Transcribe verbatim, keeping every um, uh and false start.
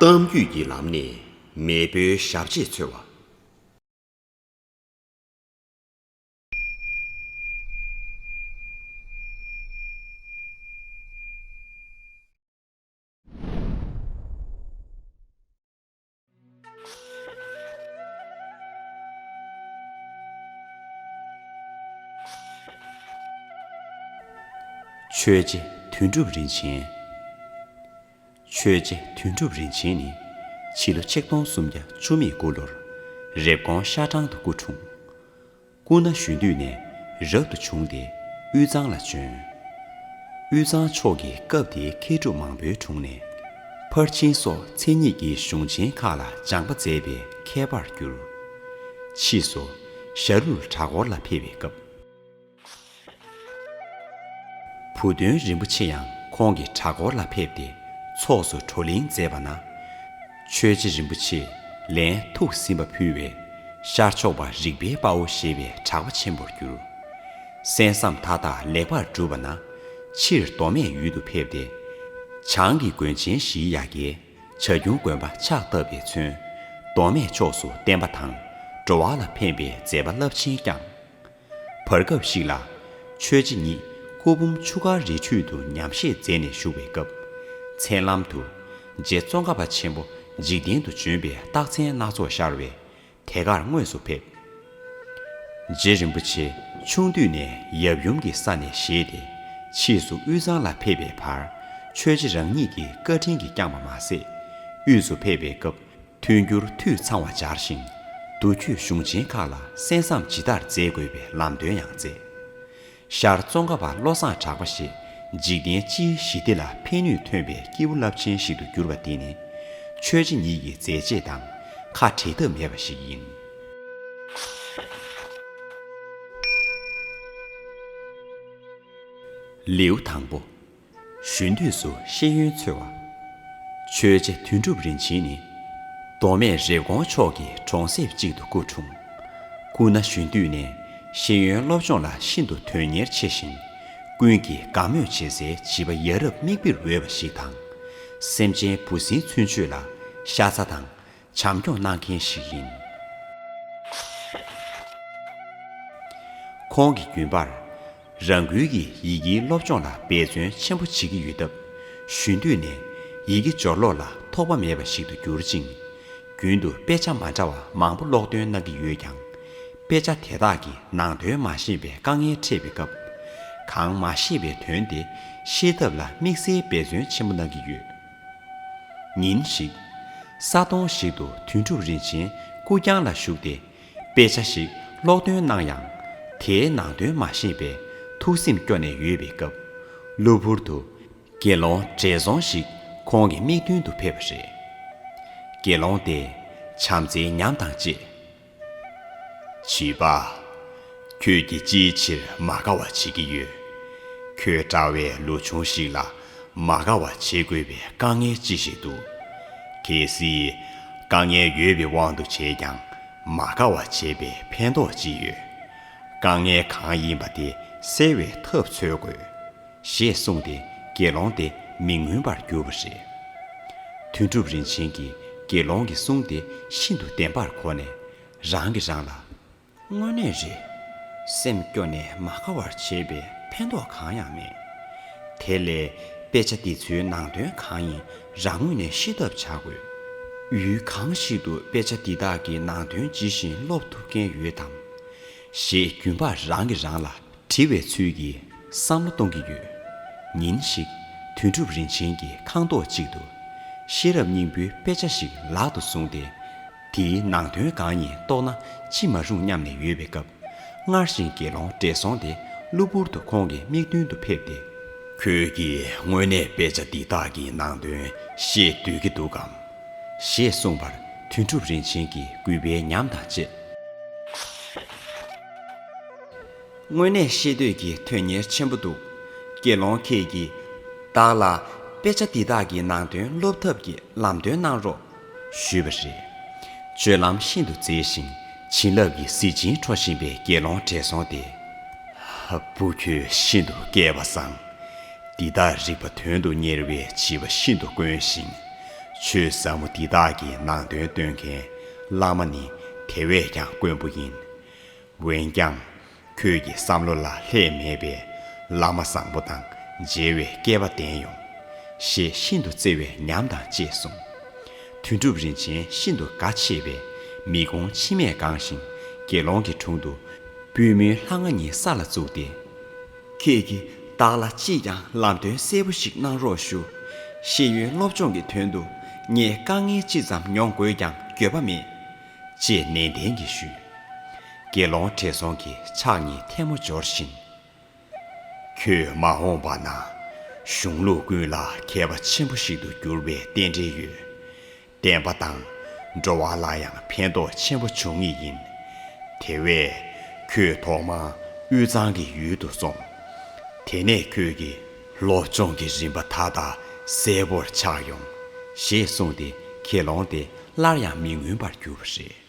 གཏམ་རྒྱུད་ཀྱི་ལམ་ནས་མེས་པོའི་ཞབས་རྗེས་འཚོལ་བ། ཆོས་རྗེ་དོན་གྲུབ་རིན་ཆེན། ཆོས་རྗེ་དོན་གྲུབ་རིན་ཆེན་ནི་ཕྱི་ལོ་ཆིག་སྟོང་སུམ་བརྒྱ་བཅུ་མེད་དགུ་ལོར་རེབ་གོང་ཤར་ཐང་དུ་སྐུ་འཁྲུངས། སྐུ་ན་གཞོན་དུས་ནས་རབ་ཏུ་བྱུང་སྟེ་དབུས་གཙང་ལ་བྱོན། དབུས་གཙང་ཕྱོགས་ཀྱི་སྐབས་དེའི་མཁས་གྲུབ་མང་པོའི་དྲུང་ནས་ཕར་ཕྱིན་སོགས་མཚན་ཉིད་ཀྱི་གཞུང་ཆེན་ཁག་ལ་སྦྱངས་པ་མཛད་པས་མཁས་པར་གྱུར། ཕྱིས་སུ་ཞྭ་ལུར་གྲྭ་སྐོར་ལ་ཕེབས་པའི་སྐབས། བུ་སྟོན་རིན་པོ་ཆེ་ཡང་ཁོང་གི་གྲྭ་སྐོར་ལ་ཕེབས་ཏེ་ཚོགས་སུ་བགྲོ་གླེང་མཛད་པ་ན། ཆོས་རྗེ་རིན་པོ་ཆེས་ལན་ཐུགས་ཟིན་པ་ཕུལ་བས་ཤར་ཕྱོགས་པ་རིག་པའི་དཔའ་བོ་ཞེས་པའི་གྲགས་པ་ཆེན་པོར་གྱུར། གསན་བསམ་མཐའ་དག་ལེགས་པར་གྲུབ་པ་ན། ཕྱིར་མདོ་སྨད་ཡུལ་དུ་ཕེབས་ཏེ། བྱང་གི་དགོན་ཆེན་བཞིའི་ཡ་གྱལ་བྱ་ཁྱུང་དགོན་པ་ཕྱག་བཏབ་པས་མཚོན། མདོ་སྨད་ཕྱོགས་སུ་བསྟན་པ་དང་འགྲོ་བ་ལ་ཕན་པའི་མཛད་པ་རླབས་ཆེན་བསྐྱངས། བར་སྐབས་ཤིག་ལ་ཆོས་རྗེ་ཉིད་སྐུ་འབུམ་ཆུ་དཀར་རི་ཁྲོད་དུ་ཉམས་བཞེས་མཛད་ནས་བཞུགས་པའི་སྐབས། མཚན་ལམ་དུ་རྗེ་ཙོང་ཁ་པ་ཆེན་པོ་འཇིག་རྟེན་དུ་བྱོན་པའི་རྟགས་མཚན་སྣ་ཚོགས་ཤར་བས་དེ་གར་དངོས་སུ་ཕེབས། རྗེ་རིན་པོ་ཆེ་ཆུང་དུས་ནས་ཡབ་ཡུམ་གྱི་ས་ནས་བཞེས་ཏེ་ཕྱིས་སུ་དབུས་གཙང་ལ་ཕེབས་པའི་བར་ཆོས་རྗེ་རང་ཉིད་ཀྱི་བཀའ་དྲིན་གྱིས་བསྐྱངས་པ་མ་ཟད། དབུས་སུ་ཕེབས་པའི་སྐབས། མཐུན་འགྱུར་འཐུས་ཚང་བ་སྦྱར་ཞིང་། མདོ་རྒྱུད་གཞུང་ཆེན་ཁག་ལ་གསན་བསམ་ཇི་ལྟར་མཛད་དགོས་པའི་ལམ་སྟོན་ཡང་མཛད། ཤར་ཙོང་ཁ་པ་བློ་བཟང་གྲགས་པ་ཞེས་འཇིག་རྟེན་སྤྱིའི་ཞི་བདེ་ལ་ཕན་ནུས་ཐོན་པའི་སྐྱེས་བུ་རླབས་ཆེན་ཞིག་ཏུ་གྱུར་པ་འདི་ནི་ཆོས་རྗེ་ཉིད་ཀྱི་མཛད་རྗེས་དང་ཁ་བྲལ་ཐབས་མེད་པ་ཞིག་ཡིན། ལེའུ་དང་པོ། གཞོན་དུས་སུ་ཤེས་ཡོན་འཚོལ་བ། ཆོས་རྗེ་དོན་གྲུབ་རིན་ཆེན་ནི་མདོ་སྨད་རེབ་གོང་ཕྱོགས་ཀྱི་གྲོང་གསེབ་ཅིག་ཏུ་སྐུ་འཁྲུངས། སྐུ་ན་གཞོན་དུས་ནས་ཤེས་ཡོན་སློབ་སྦྱོང་ལ་ཤིན་ཏུ་དོན་གཉེར་ཆེ་ཞིང་། ཀུན་གྱིས་དགའ་མོས་བྱེད་སའི་བྱིས་པ་ཡ་རབས་མིག་དཔེར་འོས་པ་ཞིག་དང་། སེམས་ཅན་འབུ་སྲིན་ཚུན་ཆོད་ལ་ཤ་ཚ་དང་། བྱམས་སྐྱོང་གནང་མཁན་ཞིག་ཡིན། ཁོང་གིས་རྒྱུན་པར་རང་འགུལ་གྱིས་ཡི་གེའི་སློབ་སྦྱོང་ལ་འབད་བརྩོན་ཆེན་པོ་བྱེད་ཀྱི་ཡོད་སྟབས། གཞོན་དུས་ནས་ཡི་གེ་སྦྱོར་ཀློག་ལ་ཐོགས་པ་མེད་པ་ཞིག་ཏུ་གྱུར་ཅིང་། རྒྱུན་དུ་དཔེ་ཆ་མ་འདྲ་བ་མང་པོ་ཀློག་འདོན་གནང་གི་ཡོད་ཀྱང་། དཔེ་ཆ་དེ་དག་གི་ནང་དོན་མ་ཤེས་པའི་དཀའ་ངལ་འཕྲད་པའི་སྐབས། གང་མ་ཤེས་པའི་དོན་དེ་ཤེས་ཐབས་ལ་དམིགས་བསལ་འབད་བརྩོན་ཆེན་པོ་གནང་གི་ཡོད། ཉིན་ཞིག་ས་དོང་ཞིག་ཏུ་དོན་གྲུབ་རིན་ཆེན་སྐུ་རྐྱང་ལ་བཞུགས་ཏེ། དཔེ་ཆ་ཞིག་ཀློག་འདོན་གནང་ཡང་། དེའི་ནང་དོན་མ་ཤེས་པས་ཐུགས་སེམས་སྐྱོ་ནས་ཡོད་པའི་སྐབས། གློ་བུར་དུ་དགེ་སློང་བགྲེས་སོང་ཞིག་ཁོང་གི་མིག་མདུན་དུ་ཕེབས་པ་རེད། དགེ་སློང་དེས་བྱམས་བརྩེའི་ཉམས་དང་བཅས། བྱིས་པ། ཁྱོད་ཀྱིས་ཅིའི་ཕྱིར་མ་དགའ་བ་བྱེད་ཀྱི་ཡོད། ཁྱོད་འདྲ་བའི་ལོ་ཆུང་ཞིག་ལ་མ་དགའ་བ་བྱེད་དགོས་པའི་དཀའ་ངལ་ཅི་ཞིག་འདུག། གལ་སྲིད་དཀའ་ངལ་ཡོད་པའི་དབང་དུ་བྱས་ཀྱང་མ་དགའ་བ་བྱས་པའི་ཕན་ཐོགས་ཅི་ཡོད། དཀའ་ངལ་གང་ཡིན་པ་དེ་སེལ་བའི་ཐབས་འཚོལ་དགོས། ཞེས་གསུངས་ཏེ་དགེ་སློང་དེ་མི་མངོན་པར་གྱུར་པ་རེད། དོན་གྲུབ་རིན་ཆེན་གྱིས་དགེ་སློང་གི་གསུང་དེ་ཤིན་ཏུ་བདེན་པར་གོ་ནས་རང་གིས་རང་ལ། དངོས་གནས་རེད། སེམས་སྐྱོ་ནས་མ་དགའ་བར་བྱས་པའི་ཕན་ཐོགས་གང་ཡང་མེད། དེ་ལས་དཔེ་ཆ་འདི་ཚོའི་ནང་དོན་གང་ཡིན་རང་ངོས་ནས་ཤེས་ཐབས་བྱ་དགོས། ཡུལ་གང་ཞིག་ཏུ་དཔེ་ཆ་འདི་དག་གི་ནང་དོན་ཇི་བཞིན་ཀློག་ཐུབ་མཁན་ཡོད་དམ། ཞེས་རྒྱུན་པར་རང་གིས་རང་ལ་དྲི་བའི་ཚུལ་གྱིས་བསམ་བློ་གཏོང་གི་ཡོད། ཉིན་ཞིག་དོན་གྲུབ་རིན་ཆེན་གྱི་ཁང་ཐོག་ཅིག་ཏུ་ཤེས་རབ་སྙིང་པོའི་དཔེ་ཆ་ཞིག་ལག་ཏུ་བཟུང་སྟེ། དེའི་ནང་དོན་གང་ཡིན་རྟོགས་ན་ཅི་མ་རུང་སྙམ་ནས་ཡོད་པའི་སྐབས། སྔར་བཞིན་དགེ་སློང་བགྲེས་སོང་དེ་གློ་བུར་དུ་ཁོང་གི་མིག་མདུན་དུ་ཕེབས་ཏེ། ཁྱོད་ཀྱིས་དངོས་གནས་དཔེ་ཆ་འདི་དག་གི་ནང་དོན་ཤེས་འདོད་ཀྱི་འདུག་གམ། ཞེས་གསུངས་པར་དོན་གྲུབ་རིན་ཆེན་གྱིས་གུས་པའི་ཉམས་དང་བཅས། དངོས་གནས་ཤེས་འདོད་ཀྱི་དོན་གཉེར་ཆེན་པོ་འདུག། དགེ་སློང་ཁྱེད་ཀྱིས་བདག་ལ་དཔེ་ཆ་འདི་དག་གི་ནང་དོན་སློབ་ཐབས་ཀྱི་ལམ་སྟོན་གནང་རོགས། ཞུས་པ་རེད། སྤྱོད་ལམ་ཤིན་ཏུ་མཛེས་ཤིང་བྱིན་རླབས་ཀྱི་གཟི་བྱིན་འཕྲོ་བཞིན་པའི་དགེ་སློང་བགྲེས་སོང་དེ། བུ་ཁྱོད་ཤིན་ཏུ་སྐལ་བ་བཟང་། འདི་དག་རིག་པ་དོན་དུ་གཉེར་བའི་བྱིས་པ་ཤིན་ཏུ་དཀོན་ཞིང་། ཆོས་ཟབ་མོ་འདི་དག་གི་ནང་དོན་སྟོན་མཁན་བླ་མ་ནི་དེ་བས་ཀྱང་དཀོན་པོ་ཡིན། འོན་ཀྱང་། ཁྱོད་ཀྱི་བསམ་བློ་ལ་ལྷད་མེད་པས་བླ་མ་བཟང་པོ་དང་མཇལ་བའི་སྐལ་པ་ལྡན་ཡོང་། ཞེས་ཤིན་ཏུ་བརྩེ་བའི་ཉམས་དང་བཅས་གསུངས། དོན་གྲུབ་རིན་ཆེན་ཤིན་ཏུ་དགའ་ཆེས་པས་མི་དགོངས་མཆི་མས་གང་ཞིང་དགེ་སློང་གི་དྲུང་དུ་པུས་མོའི་ལྷ་ང་གཉིས་ས་ལ་བཙུགས་ཏེ། ཁྱེད་ཀྱིས་བདག་ལ་ཅིས་ཀྱང་ལམ་སྟོན་གསལ་པོ་ཞིག་གནང་རོགས་ཞུ། ཤེས་ཡོན་སློབ་སྦྱོང་གི་དོན་དུ་ངས་དཀའ་ངལ་ཅི་ཙམ་མྱོང་དགོས་ཀྱང་འགྱོད་པ་མེད། ཅེས་ནན་ཏན་གྱིས་ཞུས། དགེ་སློང་བགྲེས་སོང་གིས་ཕྱག་གཉིས་ཐལ་མོ་སྦྱོར་བཞིན། ཁྱོད་མ་འོངས་པ་ན་གཞུང་ལུགས་ཀུན་ལ་མཁས་པ་ཆེན་པོ་ཞིག་ཏུ་འགྱུར་བའི་རྟེན་འབྲེལ་ཡོད། བསྟན་པ་དང་འགྲོ་བ་ལ་ཡང་ཕན་ཐོགས་ཆེན་པོ་འབྱུང་ངེས་ཡིན། དེ་བས་ཁྱོད་ཐོག་མར་དབུས་གཙང་གི་ཡུལ་དུ་སོང་། དེ་ནས་ཁྱོད་ཀྱི་སློབ་སྦྱོང་གི་རིམ་པ་མཐའ་དག་གསལ་པོར་ཆགས་ཡོང་། ཞེས་གསུངས་ཏེ་དགེ་སློང་དེ་སླར་ཡང་མི་མངོན་པར་གྱུར་པ་རེད།